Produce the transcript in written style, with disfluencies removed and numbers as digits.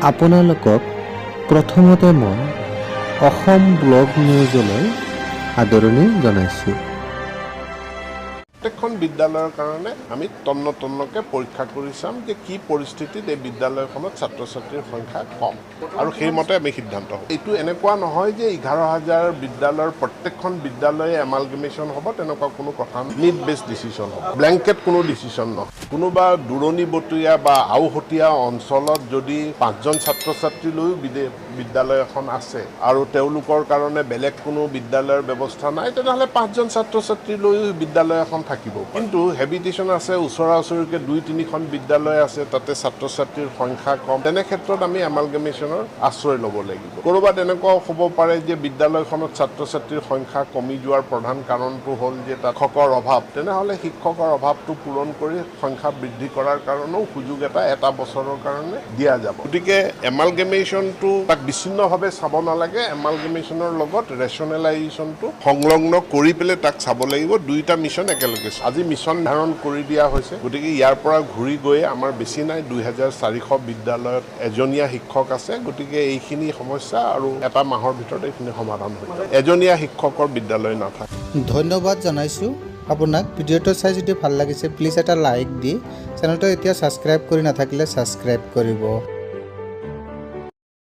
আপোনালোকক প্ৰথমতে মই অসম ব্লগ নিউজলৈ আদৰণি জনাইছোঁ। প্ৰত্যেকখন বিদ্যালয়ৰ কাৰণে আমি তন্ন তন্নকৈ পৰীক্ষা কৰি চাম যে কি পৰিস্থিতিত এই বিদ্যালয়খনত ছাত্ৰ ছাত্ৰীৰ সংখ্যা কম আৰু সেইমতে আমি সিদ্ধান্ত হ'ম। এইটো এনেকুৱা নহয় যে 11,000 বিদ্যালয়ৰ প্ৰত্যেকখন বিদ্যালয়ে এমালগেমেশ্যন হ'ব, তেনেকুৱা কোনো কথা নাই। নিড বেছ ডিচিশ্যন হ'ব, ব্লেংকেট কোনো ডিচিশ্যন নহয়। কোনোবা দূৰণিবটীয়া বা আওহতীয়া অঞ্চলত যদি 5জন ছাত্ৰ ছাত্ৰী লৈও বিদ্যালয় এখন আছে আৰু তেওঁলোকৰ কাৰণে বেলেগ কোনো বিদ্যালয়ৰ ব্যৱস্থা নাই, তেনেহ'লে 5জন ছাত্ৰ ছাত্ৰী লৈও বিদ্যালয় এখন থাকিব। কিন্তু হেবিটেশ্যন আছে, ওচৰা ওচৰিকৈ 2-3খন বিদ্যালয় আছে, তাতে ছাত্ৰ ছাত্ৰীৰ সংখ্যা কম, তেনে ক্ষেত্ৰত আমি এমালগেমেশ্যনৰ আশ্ৰয় ল'ব লাগিব। ক'ৰবাত এনেকুৱাও হ'ব পাৰে যে বিদ্যালয়খনত ছাত্ৰ ছাত্ৰীৰ সংখ্যা কমি যোৱাৰ প্ৰধান কাৰণটো হ'ল যে তাত শিক্ষকৰ অভাৱ, তেনেহ'লে শিক্ষকৰ অভাৱটো পূৰণ কৰি সংখ্যা বৃদ্ধি কৰাৰ কাৰণেও সুযোগ এটা বছৰৰ কাৰণে দিয়া যাব। গতিকে এমালগেমেশ্যনটো তাক বিচ্ছিন্নভাৱে চাব নালাগে, এমালগেমেশ্যনৰ লগত ৰেচনেলাইজেশ্যনটো সংলগ্ন কৰি পেলাই তাক চাব লাগিব। দুয়োটা মিছন একেলগে আজি মিছন ধাৰণ কৰি দিয়া হৈছে। গতিকে ইয়াৰ পৰা ঘূৰি গৈ আমাৰ বেছি নাই, 2400 বিদ্যালয়ত এজনীয়া শিক্ষক আছে, গতিকে এইখিনি সমস্যা আৰু এটা মাহৰ ভিতৰত এইখিনি সমাধান হৈ যাব। এজনীয়া শিক্ষকৰ বিদ্যালয় নাথাকে। ধন্যবাদ জনাইছোঁ আপোনাক। ভিডিঅ'টো চাই যদি ভাল লাগিছে, প্লিজ এটা লাইক দি চেনেলটো এতিয়া ছাবস্ক্ৰাইব কৰি নাথাকিলে ছাবস্ক্ৰাইব কৰিব।